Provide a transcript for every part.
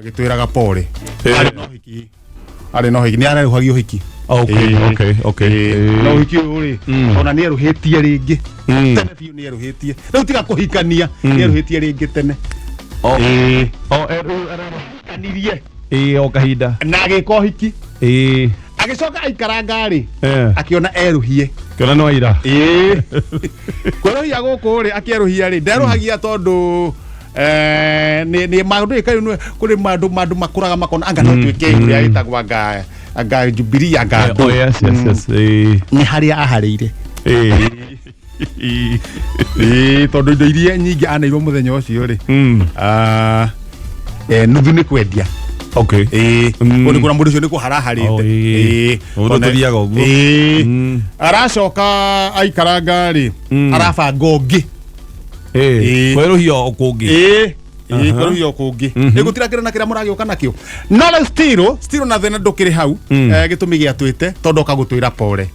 Agĩtwĩraga pole. Arĩ na ũhiki, arĩ na ũhiki, nĩ arerũhagia ũhiki. Na ũhiki ũyũ rĩ, ona nĩ erũhĩtie rĩngĩ tene biũ, nĩ erũhĩtie rĩu, tiga kũhikania, nĩ erũhĩtie rĩngĩ tene. Ahikanirie. Ĩĩ, o kahinda. Na agĩka ũhiki. Agĩcoka aikaranga rĩ, akĩona erũhie. Kĩona no ira. Ĩĩ, kwerũhia gũkũ rĩ, akĩerũhia rĩ, nderũhagia tondũ nĩ maũndũ ĩka kũrĩ maũndũ makũraga makona anga no tuĩke ũrĩa ĩtagwo anga Jubilee anga Oh, yes. Ĩĩ. Nĩ harĩa aharĩire. Ĩĩ, tondũ indo iria nyingĩ aneirwo mũthenya ũcio rĩ, nuthu nĩ kwendia. Ĩĩ. Kũu nĩ kuona mũndũ ũcio nĩ kũharaharĩte. Oh, ĩĩ. Ĩĩ. Ũndũ tũthiaga ũguo. Ĩĩ. Aracoka aikaranga rĩ, arabanga ũngĩ. Ĩĩ. Kwerũhia o kũngĩ. Ĩĩ. Ĩĩ, kwerũhia o kũngĩ ĩgũtirakĩra na kĩrĩa mũragĩũka nakĩo, no rĩu still na thĩna ndũkĩrĩ hau. Gĩtũmi gĩatwĩte tondũ oka gũtwĩra pore.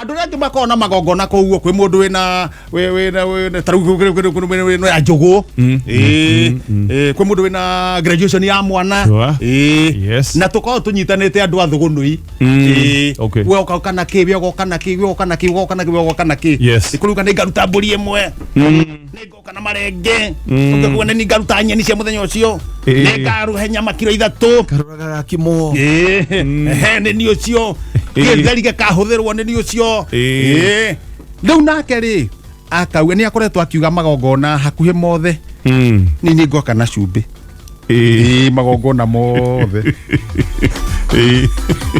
Andũ arĩa angĩ makoragwo na magongona kũu ũguo, kwĩ mũndũ wĩna wĩna ta rĩu wĩna ya njũgũ. Ĩĩ. Ĩĩ, kwĩ mũndũ wĩna graduation ya mwana. Ĩĩ. Na tũkoragwo tũnyitanĩte andũ a thũgũnũi. Ĩĩ. We ũgoka na kĩ, we ũgoka na kĩ, we ũgoka na kĩ, we ũgoka na kĩ, we ũgoka na kĩ. Ĩkũruga nĩ ngaruta mbũri ĩmwe, nĩ ngoka na marenge, ũngĩkuga nĩ ngaruta nyeni cia mũthenya ũcio, nĩ ngaruhe nyama kiro 3. Karuraga gakimwo. Ĩĩ, ehe, nĩ niĩ ũcio. Gĩtheri gĩkahũthĩrwo nĩ niĩ ũcio. Ĩĩ. Rĩu nake rĩ, akauga nĩ akoretwo akiuga magongona hakuhĩ mothe, nĩ niĩ ngoka na cumbĩ. Ĩĩ, magongona mothe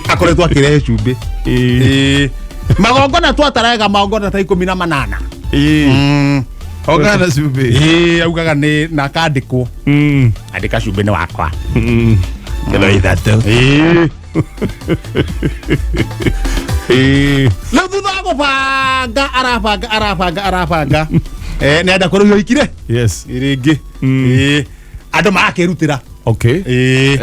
akoretwo akĩrehe cumbĩ. Ĩĩ. Magongona twataraga magongona ta 18. Oka na cumbĩ. Ĩĩ, augaga nĩ na akandĩkwo, andĩka cumbĩ nĩ wakwa. Kilo 3. Ĩĩ. Rĩu thutha wa gũbanga, arabanga, arabanga, arabanga, nĩ enda kũrũhio ikire rĩngĩ. Ĩĩ. Andũ marakĩrutĩra. Ĩĩ.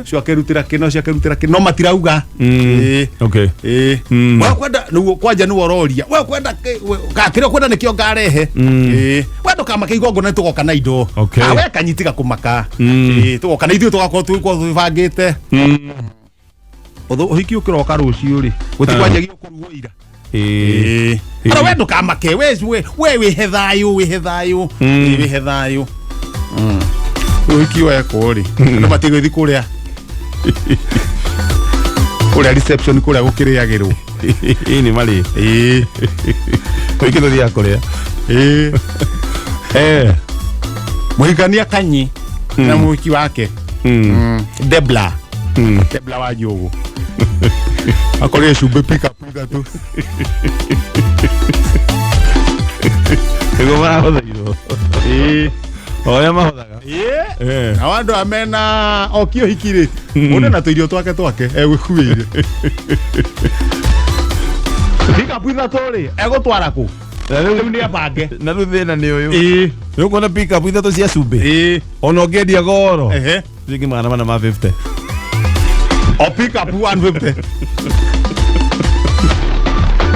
Ũcio akĩrutĩra kĩ, no ũcio akĩrutĩra kĩ, no matirauga. Ĩĩ. Ĩĩ. We kwenda nĩguo kwanja nĩwe ũroria we kwenda kĩrĩa ũkwenda nĩkĩo ngarehe. Ĩĩ. We ndũkamake, igongona tũgoka na indo. Ah, we kanyitiga kũmaka. Ĩĩ, tũgoka na ithuĩ tũgakorwo twĩkorwo twĩbangĩte. Ũhiki ũkĩroka rũciũ rĩ, gũtikwanjagia kũrugwo ira. Ĩĩ. Ara we ndũkamake, we wĩhe thayũ, wĩhe thayũ. Ĩĩ, wĩhe thayũ. Ũhiki wekwo rĩ, andũ matigũthiĩ kũrĩa reception, kũrĩa gũkĩrĩagĩrwo. Ĩĩ, nĩ marĩ. Ĩĩ. Kũingĩ tũthiaga kũrĩa. Ĩĩ. Mũhikania kanyi na mũhiki wake. Debla. Debla wa Njogu akorire cumbĩ pick-up 3. Nĩguo marahũthĩirwo. Ĩĩ. O ũrĩa mahũthaga. Ĩĩ. Nao andũ aya mena oki ũhiki rĩ, mũndũ na tũirio twake twake egũkuĩire pick-up 3 rĩ, egũtwara kũ? Na rĩu Rĩu nĩ abange. Na rĩu thĩna nĩ ũyũ. Ĩĩ. Nĩ ũkuona pick-up 3 cia cumbĩ. Ĩĩ. Ona ũngĩendia goro. Ciringi 450. O pick-up 150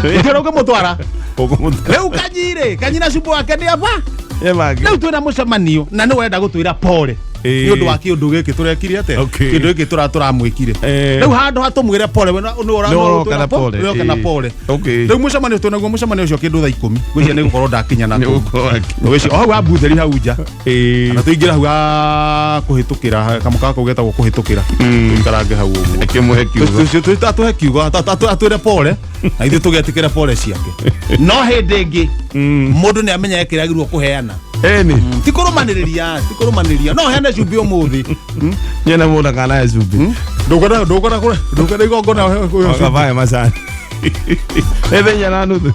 ũkĩra ũkĩmũtwara. Ũkũmũtwara. Rĩu kanyi rĩ, kanyi na cumbũ wake nĩ aba. Ĩbange. Rĩu twĩna mũcemanio na nĩ wenda gũtwĩra pore nĩ ũndũ wa kĩũndũ gĩkĩ tũrekire atĩa, kĩũndũ gĩkĩ tũramwĩkire. Rĩu handũ ha tũmwĩre pore, we nĩ Nĩ ũroka na pore. ũroka na pore. Rĩu mũcemanio twĩnaguo, mũcemanio ũcio kĩndũ thaa 10, ngwĩciria nĩ gũkorwo ndakinya na Nĩ kũu. gũkorwo akĩ- Ngwĩciria o hau wa butheri hau nja. Ĩĩ. Na tũingĩra hau ha kũhĩtũkĩra kamũkawa kau getagwo kũhĩtũkĩra, tũikarange hau ũguo. Akĩmũhe kiugo. Atũhe kiugo, atwĩre pore na ithuĩ tũgetĩkĩre pore ciake, no hĩndĩ ĩngĩ mũndũ nĩ amenyaga kĩrĩa agĩrĩirwo kũheana. Ĩni. Ti kũrũmanĩrĩria, ti kũrũmanĩrĩria, no heane cumbĩ ũmũthĩ. Nyena mũndũ akanahe cumbĩ. Ndũkwenda igongona ũheo cumbĩ. Akavae macani. Ĩthenya na nuthu.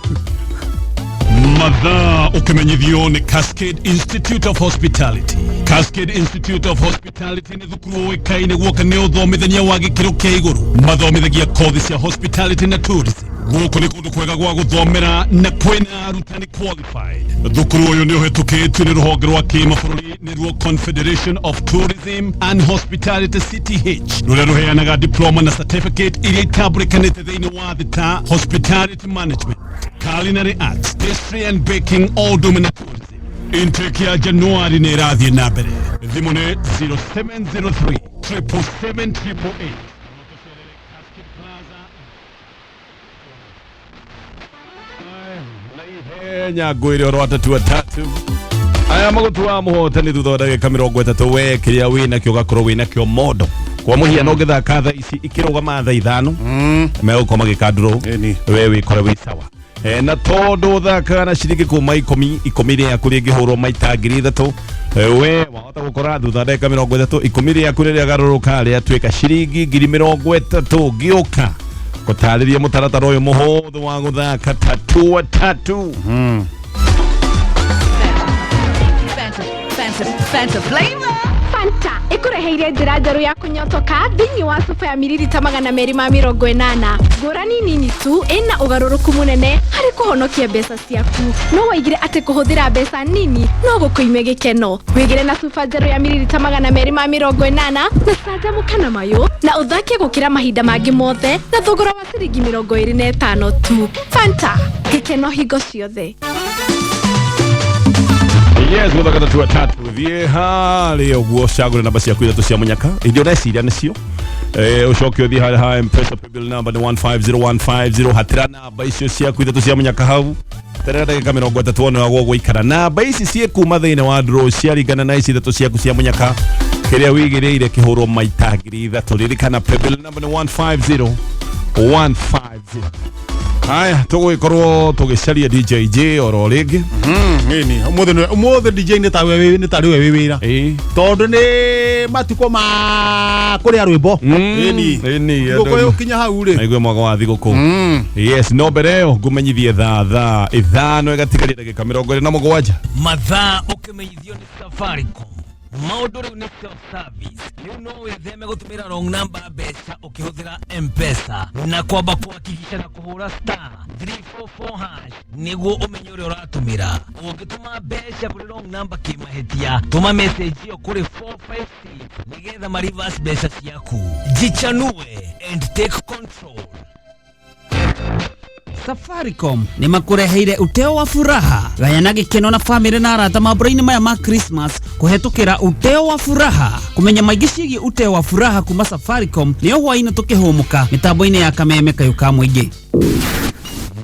Mathaa ũkĩmenyithio nĩ Cascade Institute of Hospitality. Cascade Institute of Hospitality nĩ thukuru ũĩkaine guoka nĩ ũthomithania wa gĩkĩro kĩa igũrũ. Mathomithagia kothi cia hospitality na tourism. Gũkũ nĩ kũndũ kwega gwa gũthomera na kwĩna arutani qualified. Thukuru ũyũ nĩ ũhĩtũkĩtio nĩ rũhonge rwa kĩmabũrũri, nĩruo Confederation of Tourism and Hospitality, CTH, rũrĩa rũheanaga diploma na certificate iria itambũrĩkanĩte thĩinĩ wa thĩ ta hospitality management, culinary arts, pastry and baking, o ũndũ ũmwe na tourism. Intake ya Januari nĩ ĩrathiĩ na mbere. Thimũ nĩ 0703 777 888. Ihenya ngwĩre oro atatu atatu aya magũtua mũhotani thutha wa ndagĩka 30, we kĩrĩa wĩ nakĩo ũgakorwo wĩ nakĩo mondo. Kwa mũhiano, ũngĩthaka thaa ici ikĩrũgama thaa 5, megũkorwo magĩkandũrwo. Ĩni. We wĩkore wĩ sawa. Na tondũ thakaga na ciringi kuma 10, 10 rĩaku rĩngĩhũrwo maita 3000, we wahota gũkora thutha wa ndagĩka 30 10 rĩaku rĩrĩa garũrũka rĩatuĩka ciringi 30,000. Ngĩũka gũtarĩria mũtaratara ũyũ mũhũthũ wa gũthaka tatua tatu. Fanta, Fanta, Fanta flavor. Fanta ĩkũreheire njĩra njerũ ya kũnyotoka thĩinĩ wa cuba ya miririta 280. Ngũrani nini tu ĩna ũgarũrũku mũnene harĩ kũhonokia mbeca ciaku. No waigire atĩ kũhũthĩra mbeca nini no gũkũime gĩkeno. Wĩgĩre na cuba njerũ ya miririta 280 na canjamũka na mayũ na ũthake gũkĩra mahinda mangĩ mothe na thogora wa ciringi 25 tu. Fanta, gĩkeno hingo ciothe. Yes, gũthaka tatua tatu, thiĩ harĩa ũguo ũcagũre namba ciaku ithatũ cia mũnyaka iria ũreciria nĩcio. Ũcoke ũthiĩ harĩa ha Mpesa, paybill number nĩ 150150. Hatĩra namba icio ciaku ithatũ cia mũnyaka hau, terera ndagĩka 30 wone wagwo gũikara. Namba ici ciĩ kuma thĩinĩ wa draw ciaringana na ici ithatũ ciaku cia mũnyaka, kĩrĩa wĩigĩrĩire kĩhũrwo maita 3000. Ririkana, paybill number nĩ 150150. Haya, tũgũgĩkorwo tũgĩcaria DJ J oro rĩngĩ. Ĩni, ũmũthĩ DJ nĩ tawe nĩ tarĩ we wĩ wĩra, Ĩĩ. tondũ nĩ matukũ ma kũrĩa rwĩmbo. Ĩni. Ĩni. Ngũkũ ĩgũkinya hau rĩ. Naigue mwaka wa thigũkũ. Yes, no mbere ĩyo ngũmenyithie thaa 5 ĩgatigaria ndagĩka 27. Mathaa ũkĩmenyithio nĩ Safaricom, maũndũ rĩu nĩ self service. Rĩu no wĩtheme gũtũmĩra wrong number mbeca ũkĩhũthĩra Mpesa na kwamba kuhakikisha na kũhũra *344# nĩguo ũmenye ũrĩa ũratũmĩra. Ũngĩtũma mbeca kũrĩ wrong number kĩmahĩtia, tũma message ĩyo kũrĩ 456 nĩgetha ma reverse mbeca ciaku. Jichanue and take control. Safaricom nĩ makũreheire uteo wa furaha. Gayana gĩkeno na famĩlĩ na arata mambura-inĩ maya ma Christmas kũhetũkĩra uteo wa furaha. Kũmenya maingĩ ciĩgiĩ uteo wa furaha kuma Safaricom nĩyo hwaĩ-inĩ tũkĩhũmũka mĩtambo-inĩ ya Kameme Kayũ ka Mũingĩ.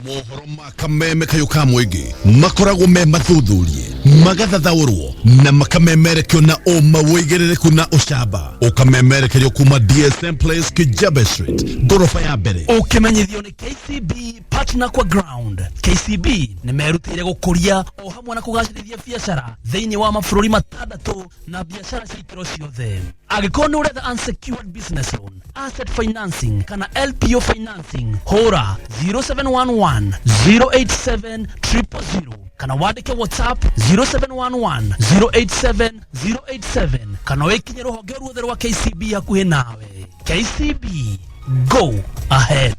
Mohoro ma Kameme Kayũ ka Mũingĩ makoragwo me mathuthurie, magathathaũrwo na makamemerekio na ũma, wĩigĩrĩrĩku na ũcamba, ũkamemerekerio kuma DSM Place, Kijabe Street, ngoroba ya mbere. Ũkĩmenyithio nĩ KCB, partner kwa ground. KCB nĩ merutĩire gũkũria o hamwe na kũgacĩrithia biacara thĩinĩ wa mabũrũri matandatũ na biacara cia ikĩro ciothe. Angĩkorwo nĩ ũretha unsecured business loan, asset financing kana LPO financing, hũra 0711 087 000 kana wandĩke WhatsApp 0711 087 087 kana wĩkinye rũhonge ruothe rwa KCB hakuhĩ nawe. KCB, go ahead.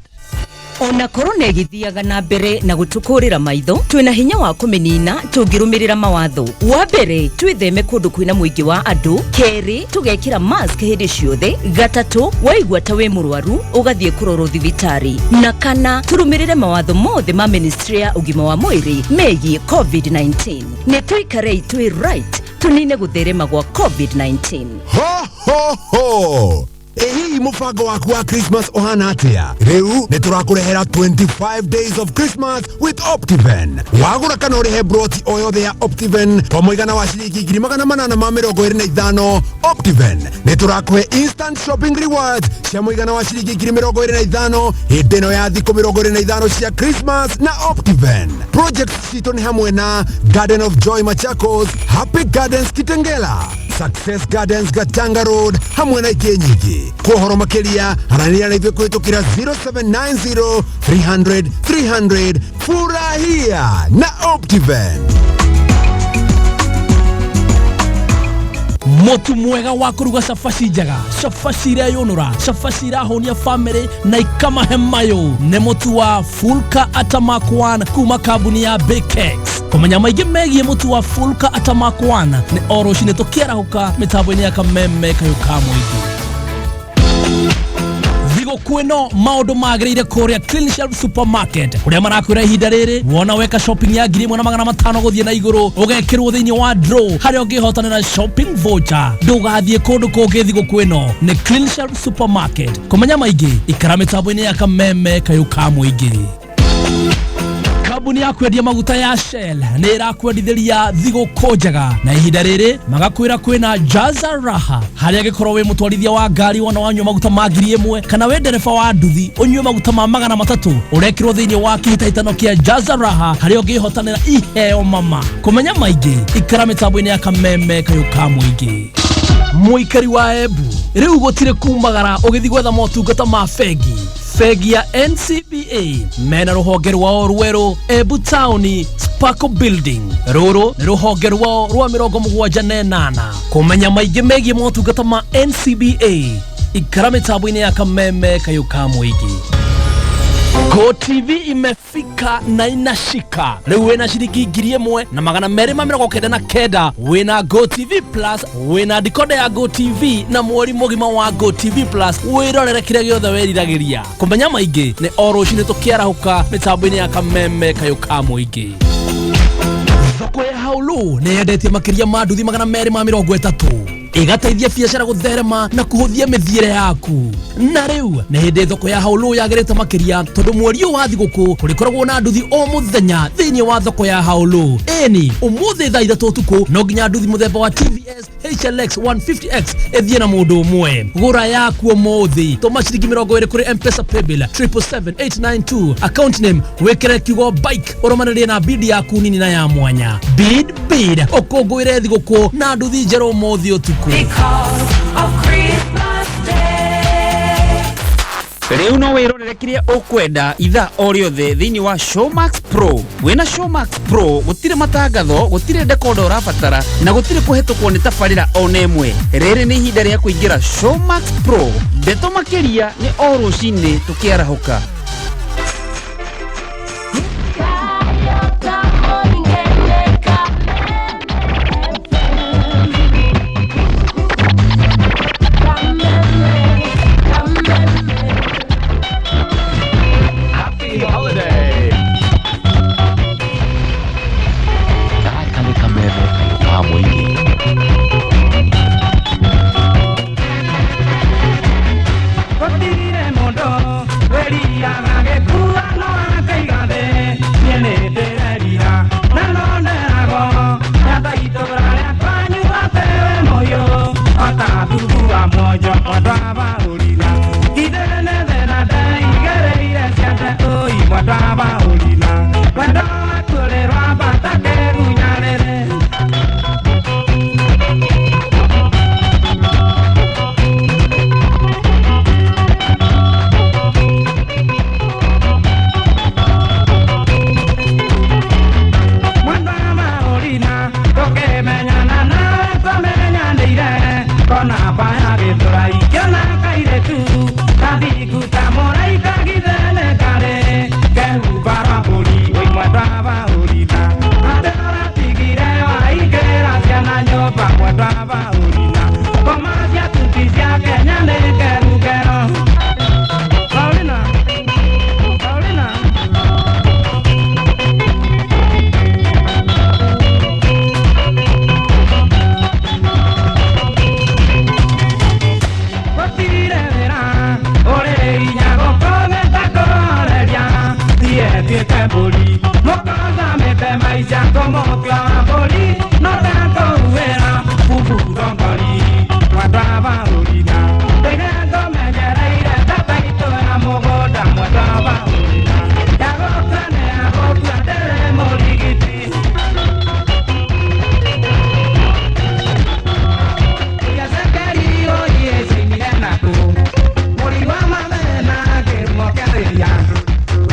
Ona korona ĩgĩthiaga na mbere na gũtũkũrĩra maitho, twĩna hinya wa kũmĩnina tũngĩrũmĩrĩra mawatho. Wa mbere, twĩtheme kũndũ kwĩna mũingĩ wa andũ. Kerĩ, tũgekĩra mask hĩndĩ ciothe. Gatatũ, waigua ta wĩ mũrwaru ũgathiĩ kũrorwo thibitarĩ. Na kana, tũrũmĩrĩre mawatho mothe ma ministry ya ũgima wa mwĩrĩ megiĩ COVID-19. Nĩ tũikarei twĩ right tũnine gũtherema gwa COVID-19. Ho ho ho! Ĩ hihi mũbango waku wa Christmas ũhana atĩa? Rĩu nĩ tũrakũrehera 25 days of Christmas with Optiven. Wagũra kana ũrĩhe broti o yothe ya Optiven kwa mũigana wa ciringi 825,000, Optiven nĩ tũrakũhe instant shopping rewards cia mũigana wa ciringi 25,000 hĩndĩ ĩno ya thikũ 25 cia Christmas na Optiven. Projects citũ nĩ hamwe na Garden of Joy Machakos, Happy Gardens Kitengela, Success Gardens Gatanga Road hamwe na ingĩ nyingĩ. Kwa ũhoro makĩria, aranĩria na ithuĩ kũhĩtũkĩra 0790 300 300. Furahia na Optiven. Mũtu mwega wa kũruga cabaci njega, cabaci ireyũnũra, cabaci irahũnia famĩlĩ na ikamahe mayũ nĩ mũtu wa Fulka Atamak 1 kuma kambuni ya Bakex. Kũmenya maingĩ megiĩ mũtu wa Fulka Atamak 1 nĩ o rũcinĩ tũkĩarahũka mĩtambo-inĩ ya Kameme Kayũ ka Mũingĩ. Thigũkũ. Thigũkũ ĩno maũndũ magĩrĩire kũrĩa Clean Shelf Supermarket kũrĩa marakwĩra ihinda rĩrĩ wona weka shopping ya 1500 gũthiĩ na igũrũ ũgekĩrwo thĩinĩ wa draw harĩa ũngĩhotanĩra shopping voucher. Ndũgathiĩ kũndũ kũngĩ thigũkũ ĩno nĩ Clean Shelf Supermarket. Kũmenya maingĩ ikara mĩtambo-inĩ ya kameme kayũ ka mũingĩ. Kambuni ya kwendia maguta ya Shell nĩ ĩrakwendithĩria thigũkũ njega na ihinda rĩrĩ magakwĩra kwĩna Jaza Raha harĩa angĩkorwo wĩ mũtwarithia wa ngari wona wanyua maguta ma 1000 kana wĩ ndereba wa nduthi ũnyue maguta ma 300 ũrekĩrwo thĩinĩ wa kĩhĩtahĩtano kĩa Jaza Raha harĩa ũngĩhotanĩra iheo mama. Kũmenya maingĩ ikara mĩtambo-inĩ ya kameme kayũ ka mũingĩ. Mũikari wa Embu rĩu gũtirĩ kumagara ũgĩthiĩ gwetha motungata ma bengi. Bengi ya NCBA mena rũhonge rwao rwerũ Embu Town Sparkle Building. Rũrũ nĩ rũhonge rwao rwa 78. Kũmenya maingĩ megiĩ motungata ma NCBA ikara mĩtambo-inĩ ya kameme kayũ ka mũingĩ. Go TV imefika na inashika. Rĩu wĩna ciringi 1299 wĩna Go TV Plus, wĩna decoder ya Go TV na mweri mũgima wa Go TV Plus wĩrorere kĩrĩa gĩothe wĩriragĩria. Kũmenya maingĩ nĩ o rũcinĩ tũkĩarahũka mĩtambo-inĩ ya kameme kayũ ka mũingĩ. Thoko ya Haulu nĩ yendetie makĩria ma nduthi 230 ĩgateithia biacara gũtherema na kũhũthia mĩthiĩre yaku. Na rĩu nĩ hĩndĩ thoko ya Haulu yagĩrĩte makĩria tondũ mweri ũyũ wa thigũkũ kũrĩkoragwo na nduthi o mũthenya thĩinĩ wa thoko ya Haulu. Ĩni ũmũthĩ thaa 3 ũtukũ no nginya nduthi mũthemba wa TVS HLX 150X ĩthiĩ na mũndũ ũmwe. Gũra yaku ũmũthĩ tũma ciringi 20 kũrĩ M-Pesa paybill 777892 account name wĩkĩre kiugo bike ũrũmanĩrĩrie na bid yaku nini na ya mwanya. Bid bid ũkũngũĩre thigũkũ na nduthi njerũ ũmũthĩ ũtukũ. Rĩu no wĩrorere kĩrĩa ũkwenda ithaa o rĩothe thĩinĩ wa Showmax Pro. Wĩna Showmax Pro gũtirĩ matangatho, gũtirĩ dekoda ũrabatara na gũtirĩ kũhetũkwo nĩ tabarĩra ona ĩmwe. Rĩrĩ nĩ ihinda rĩa kũingĩra Showmax Pro. Ndeto makĩria nĩ o rũcinĩ tũkĩarahũka.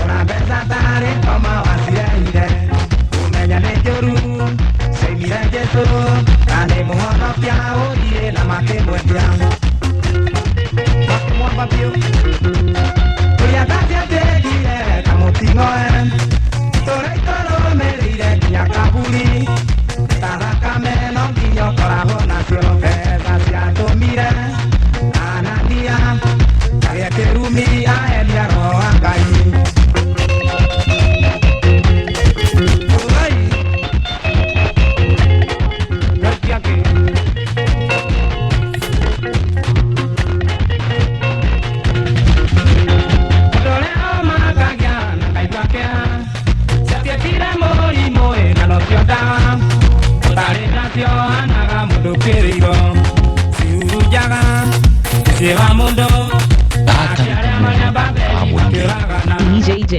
Ora mbeca tarĩ koma wacireire, kũmenya nĩ njũru. DJJ.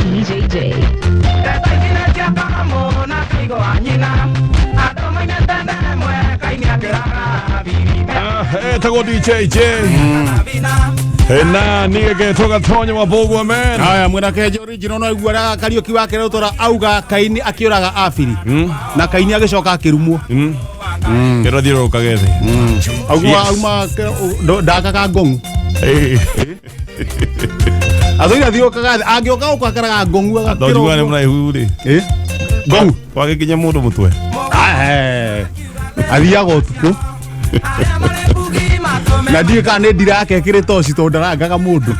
DJJ. Etagwo DJJ na nigegetwo Gatonyo wa Mbũgua man. Haya mwena kenje original no igua Kariuki wake rä auga Kaini akiuraga Abiri na Kaini agicoka akirumwo. Kĩrĩa thiũrũrũkaga thĩ. Augua auma ndakaga ngong'u. Athuri athiũkaga thĩ angĩũka gũkũ akaraga ngong'u agakĩra. Ndonjigua nĩ mũraihu rĩ. Ngong'u wagĩkinya mũndũ mũtwe. Athiaga ũtukũ na ndiũĩ kana nĩ ndira yake ĩkĩrĩ toci tondũ ndarangaga mũndũ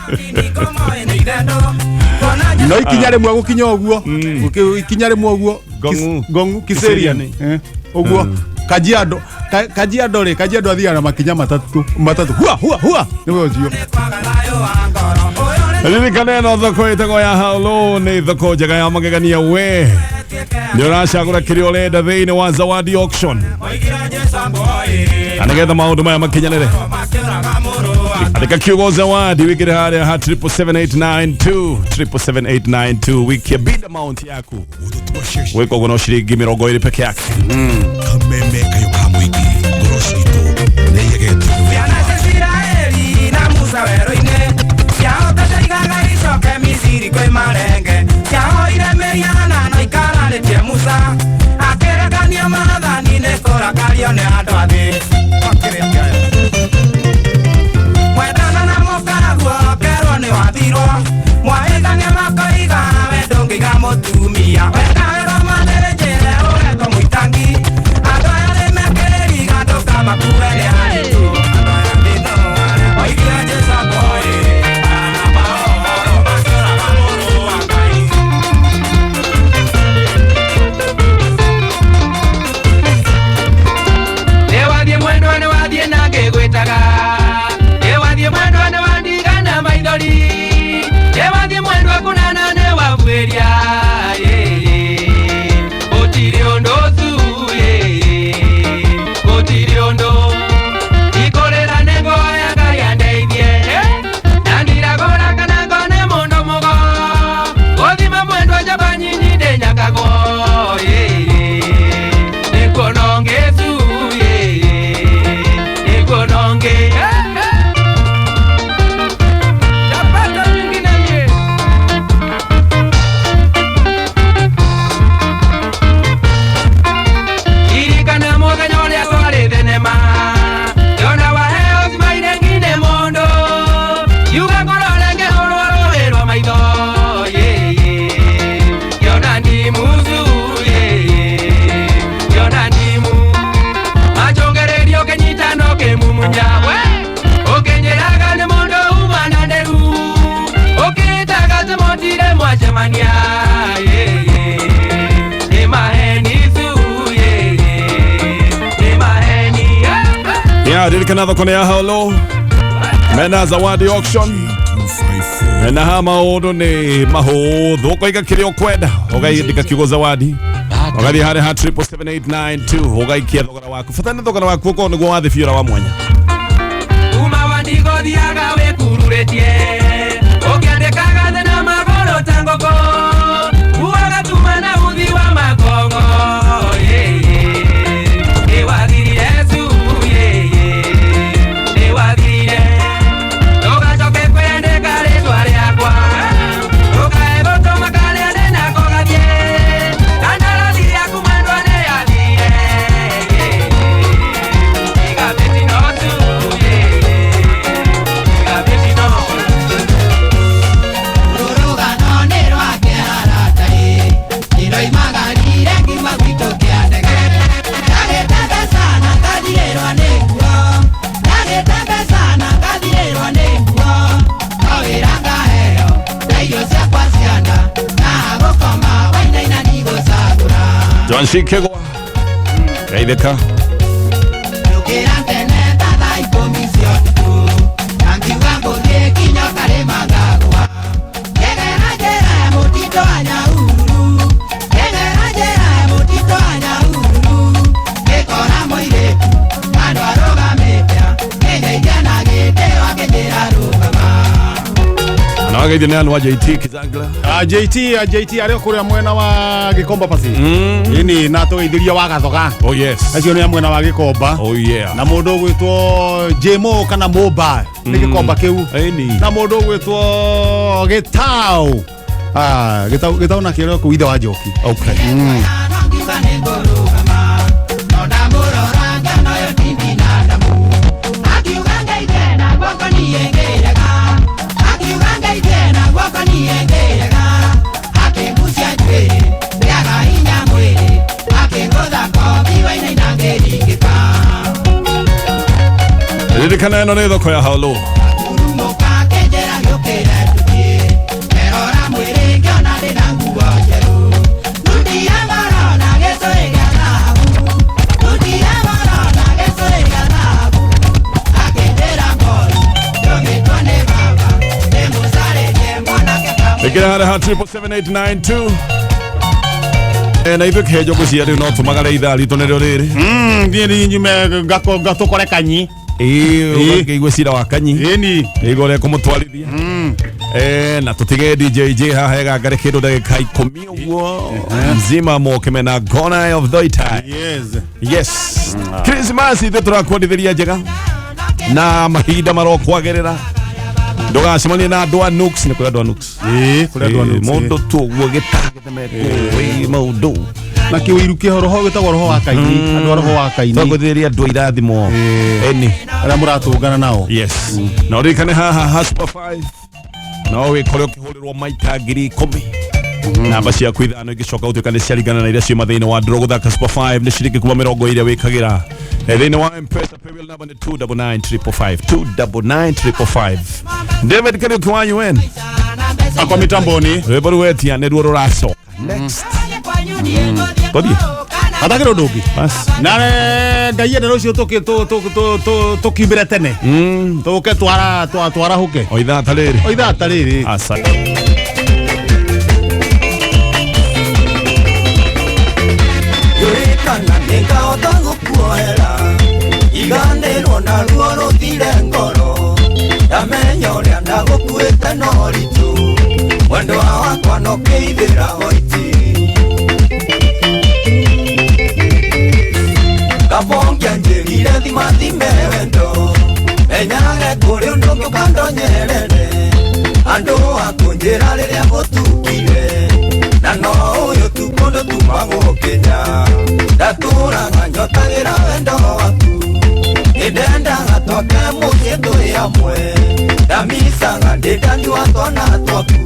no ikinya rĩmwe gũkinya ũguo ikinya rĩmwe ũguo ngong'u Kiserian ũguo Kajiado Kajiado rĩ Kajiado athiaga na makinya matatũ matatũ hua hua hua nĩwe ũcio. Ririkana ĩno thoko ĩtagwo ya Halo nĩ thoko njega ya magegania we nĩ ũracagũra kĩrĩa ũrenda thĩinĩ wa Zawadi Auction na nĩgetha maũndũ maya makinyanĩre andĩka kiugo zawadi wĩkĩre harĩa ha 777892 777892 wikie bid amount yaku wĩka ũguo no ciringi 20 peke yake. Kameme kayo ka mũingĩ ngoro citũ nĩ igegetio nĩ wendo. Ririkana thoko nĩ ya Halo mena Zawadi Auction na ha maũndũ nĩ mahũthũ ũkoiga kĩrĩa ũkwenda ũgaandĩka kiugo zawadi ũgathiĩ harĩa ha 777892 ũgaikia thogora waku bata nĩ thogora waku ũkorwo nĩguo wa thĩ biũ wa mwanya. Uma wa ndigothiaga wĩkururĩtie ũkĩandĩkaga thĩ na magũrũ ta ngũkũ uaga tuma na uthi wa makongo. Joan Kegwa Geithĩka. Na wageithio nĩ andũ a JT Kizangla. Ah, JT, ah, JT arĩ o kũrĩa mwena wa Gĩkomba pasi ĩni na tũgeithĩria wa Gathoga. Oh yes. Acio nĩ a mwena wa Gĩkomba. Oh yeah. Na mũndũ ũgwĩtwo Jmo kana Moba nĩ Gĩkomba kĩu. Ĩni. Na mũndũ ũgwĩtwo Gĩtau. Ah, Gĩtau, Gĩtau na kĩrĩa kũu ithe wa Njoki. Okay. Ririkana ĩno nĩ thoko ya Halo. Ĩkĩra harĩa ha 777892. Na ithuĩ kĩhenjo ngwĩciria rĩu no tũmagare ithaa ritũ nĩrĩo rĩrĩ. Niĩ nĩ nyume ngatũkore kanyi. Ĩĩ, ũgakĩigua cira wa kanyi. Ĩni. Ĩigua ũrĩa kũmũtwarithia. Na tũtige DJ J haha ĩgangare kĩndũ ndagĩka 10 ũguo mzima moke mena Gona of Thoita. Yes. Yes. Christmas ithuĩ tũrakwendithĩria njega na mahinda marokwagĩrĩra. Ndũgacemanie na andũ a Nooks, nĩ kũrĩ andũ a Nooks. Ĩĩ, kũrĩ andũ a Nooks. Mũndũ tu ũguo gĩtangĩthemekwo maũndũ. Na kĩũiru kĩho roho gĩtagwo roho wa Kaini. Andũ a roho wa Kaini. Twakwendithĩria andũ a irathimo. Ĩni. Arĩa mũratũngana nao. Yes. Na ũririkane haha ha Super 5 no wĩkore ũkĩhũrĩrwo maita 10,000. Namba ciaku 5 igĩcoka gũtuĩka nĩ ciaringana na iria ciuma thĩinĩ wa draw. Gũthaka Super 5 nĩ ciringi kuma 20 wĩkagĩra. Thĩinĩ wa M-Pesa paybill number nĩ 299555, 299555. David Kariuki wa UN akwa mitamboni rwĩmbo rũwetia nĩruo rũracoka next. Tũthiĩ athakĩra ũndũ ũngĩ. Bas. Nawe Ngai ende rũciũ tũkiumĩre tene tũke twarahũke o ithaa ta rĩrĩ. O ithaa ta rĩrĩ. Asante. Kana nĩngahota gũkuoera iganĩrwo na ruo rũthire ngoro ndamenya ũrĩa ndagũkuĩte no ritũ mwendwa wakwa no kĩithĩra hoiti kabongia njĩrire thimathime wendo menyage kũrĩ ũndũ ũngĩ ũkandonyerere andũ akũnjĩra rĩrĩa gũtukire na no ũyũ tu kũndũ tumagwo Kenya ndatũraga nyotagĩra wendo waku nĩndendaga twake mũciĩ twĩ hamwe ndamicaga ndĩndanyua twana twaku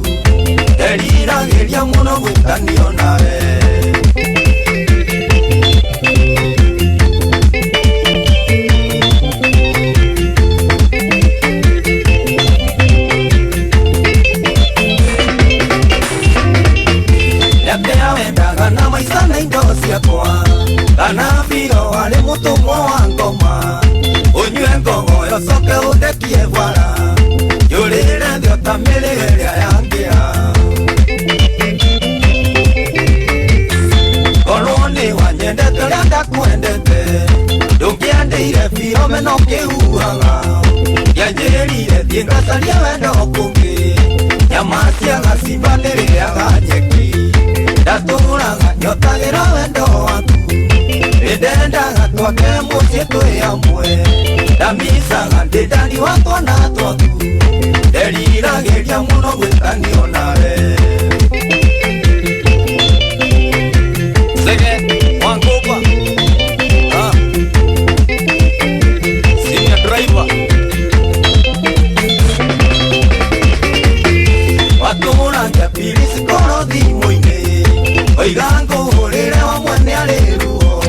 nderiragĩria mũno gwĩtanio nawe. Wendaga na maica na indo ciakwa kana biro arĩ mũtũmwo wa ngoma ũnyue ngogoyo coke ũndekie bara njũrĩre thĩ ota mĩrĩ ĩrĩa yangĩa korwo nĩ wanyendete ũrĩa ndakwendete ndũngĩandĩire biro meno kĩhuhaga ngĩanjĩrire thiĩ ngacarie wendo kũngĩ nyama cia gacimba nĩrĩaga nyeki ndatũraga nyotagĩra wendo waku nĩndendaga twake mũciĩ twĩ hamwe ndamicaga ndĩndaniwa twana twaku nderiragĩria mũno gwĩtanio nawe. Sege Wangoba senior driver watũragia pili cikoro thimũ-inĩ oiga ngũhũrĩre wa mwene arĩ ruo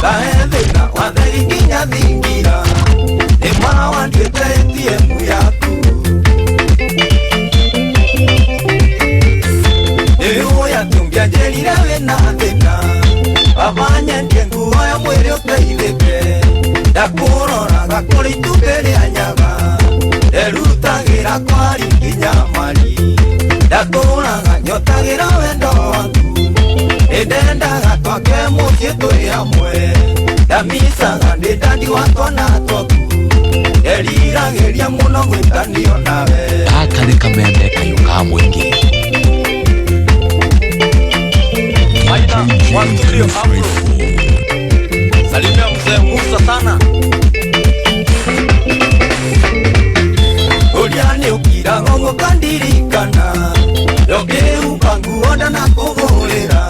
kahe thĩna watheri nginya thingira nĩ ma wanduĩte ATM yaku. Ndendaga kũrĩ itumbĩ rĩa nyaga nderutagĩra kwari nginya mari ndatũraga nyotagĩra wendo waku nĩndendaga twake mũciĩ twĩ hamwe ndamicaga ndĩ ndandi wa twana twaku nderiragĩria mũno gwĩtanio nawe. Gaka nĩ kameme kayũ ka mũingĩ. Maina wa studio Afro. Salimia mzee Musa sana. Uria nĩ ũkiraga ũguo ũkandirikana ndũngĩhumba nguo ndanakũgũrĩra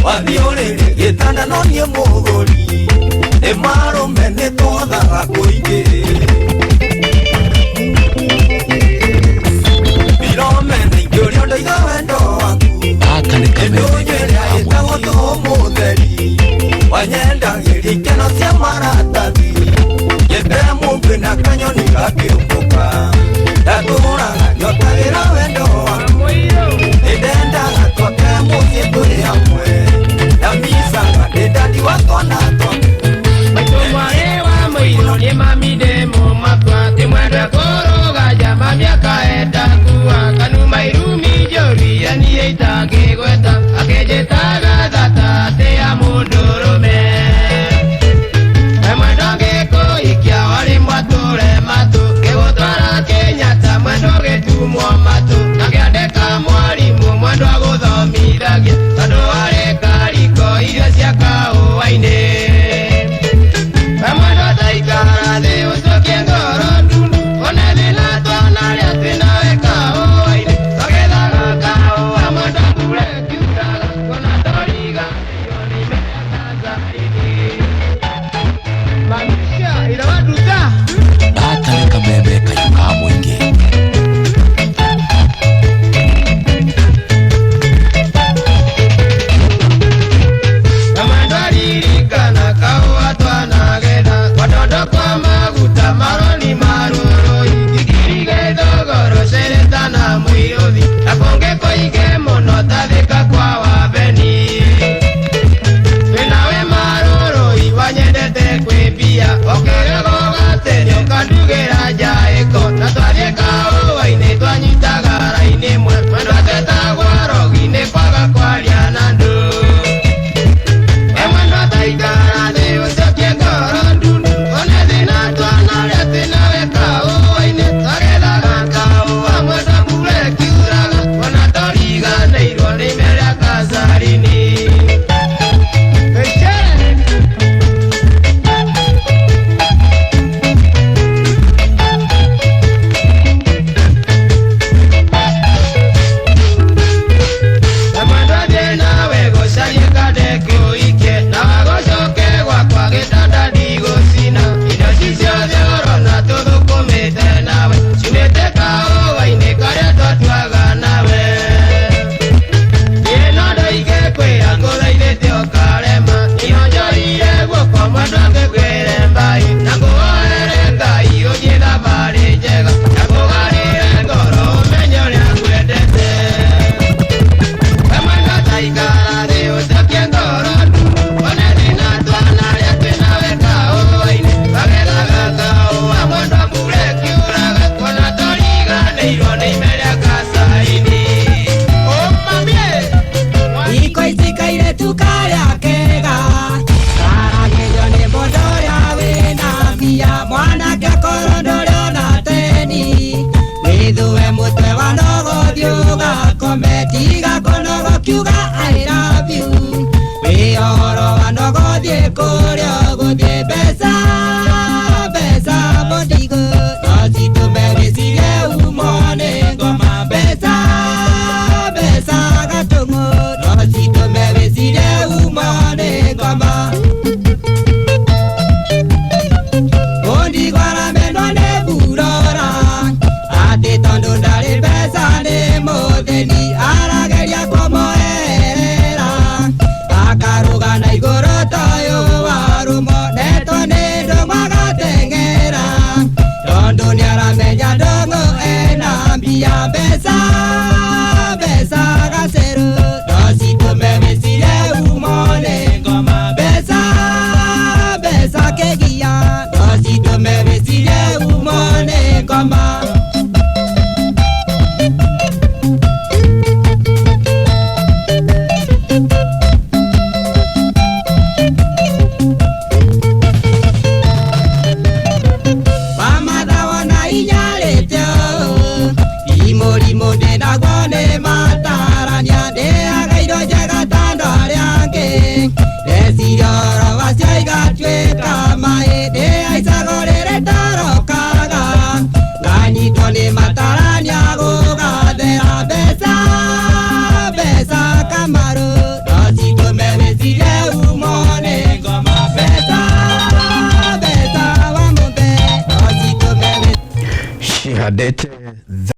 wathiĩ ũrĩrĩ gĩtanda no niĩ mũgũri nĩ marũme nĩ twothaga kũingĩ birome nyingĩ ũrĩa ndaiga wendo waku. Gaka nĩ kameme Ndũnyĩrĩa ĩtagwo tũmũtheri wanyendagĩria ikeno cia maratathi nyende mũmbĩ na kanyoni gakĩũmbũka ndatũraga nyotagĩra wendo waku nĩndendaga twake mũciĩ twĩ hamwe ndamicaga ndĩ ndandi wa twana twaku. Maitũ mwarĩ wa mũirũ nĩ mami ndĩ mũmakwa ndĩmwende kũrũga njama mĩaka endakua kanuma irumi njũria niĩ itangĩgweta akĩnjĩtaga thata atĩ ya mũndũrũme mwendo ngĩkũhikia warĩ mwatũre matũ ngĩgũtwara Kenyatta mwendo gĩtumwo matũ akĩandĩka mwarimũ mwendo agũthomithagia tondũ warĩ kariko irio cia kahũa-inĩ. Mwendo taikara thĩ ũcokie ngoro ndundu one thĩna twanarĩa twĩ nawe kahũa-inĩ twagethaga kahũa mwendo mbura ĩkiuraga kuona tũriganĩirwo nĩ imera Tanzania. Mamisha irawaduta. Gaka nĩ kameme kayũ ka mũingĩ. Mwendo ririkana kahũa twanagetha gwatondo kwa maguta maroni marũrũi ikirige thogoro cereta na mũirũthi na kũngĩ kũingĩ mũno tathĩka kwa wabeni twĩnawe marũrũi wanyendete kwĩ mbia ũkĩrĩgo gatene ũkandugĩra njaĩko na twathiĩ kahũa-inĩ twanyitaga raini ĩmwe mwendo atetagwo rogi nĩ kwaga kwaria na andũ. Mwendo taikara thĩ ũcokie ngoro ndundu one thĩna twanarĩa twĩ nawe kahũa-inĩ twagethaga kahũa mwendo mbura ĩkiuraga ona tũriganĩirwo nĩ imera kacarini. Mwendo thiĩ nawe gũcarie kandekũikie na wagũcoke gwakwa gĩtanda ndigũcina indo ici ciothe ũrona tũthũkũmĩte nawe ciumĩte kahũa-inĩ karĩa twatuaga nawe niĩ no ndoige kwĩra ngũthaithĩte ũkarema nionjorire guoko mwendo ngĩkwĩre mbai na ngũhoere Ngai ũthiĩ thabarĩ njega na ngũgarĩre ngoro ũmenye ũrĩa ngwendete. Mwendo taikara thĩ ũcokie ngoro ndundu one thĩna twanarĩa twĩ nawe kahũa-inĩ twagethaga kahũa mwendo mbura ĩkiuraga kuona tũriganĩirwo nĩ imera kacaini. Iko icikaire tu karĩa kega karagĩrio nĩ mũndũ ũrĩa wĩna mbia mwanake akorwo ndũrĩ ona teni wĩthue mũtwe wa nogothiĩ ũgakome tiga kũnogo kiuga I love you wĩ ũhoro wa nogothiĩ kũrĩa ũgũthiĩ mbeca mbeca mũndigo no citũme wĩcirie umwo nĩ ngoma mbeca mbeca gatũng'ũ no citũme wĩcirie umwo nĩ ngoma. Mũndigo aramenwo nĩ burora atĩ tondũ ndarĩ mbeca nĩ mũthĩni arageria kũmũerera akarũga na igũrũ toyũ wa rũmo netwo nĩ ndũng'ũ agateng'era tondũ nĩaramenya ndũng'ũ ena mbia mbeca mbeca gacerũ no citũme wĩcirie umo nĩ ngoma mbeca mbeca kĩgia no citũme wĩcirie Wanyitwo nĩ matarania gũgathera mbeca mbeca Kamaru no citũme wĩcirie umo nĩ ngoma mbeca mbeca wa mũmbe no citũme Cihandĩte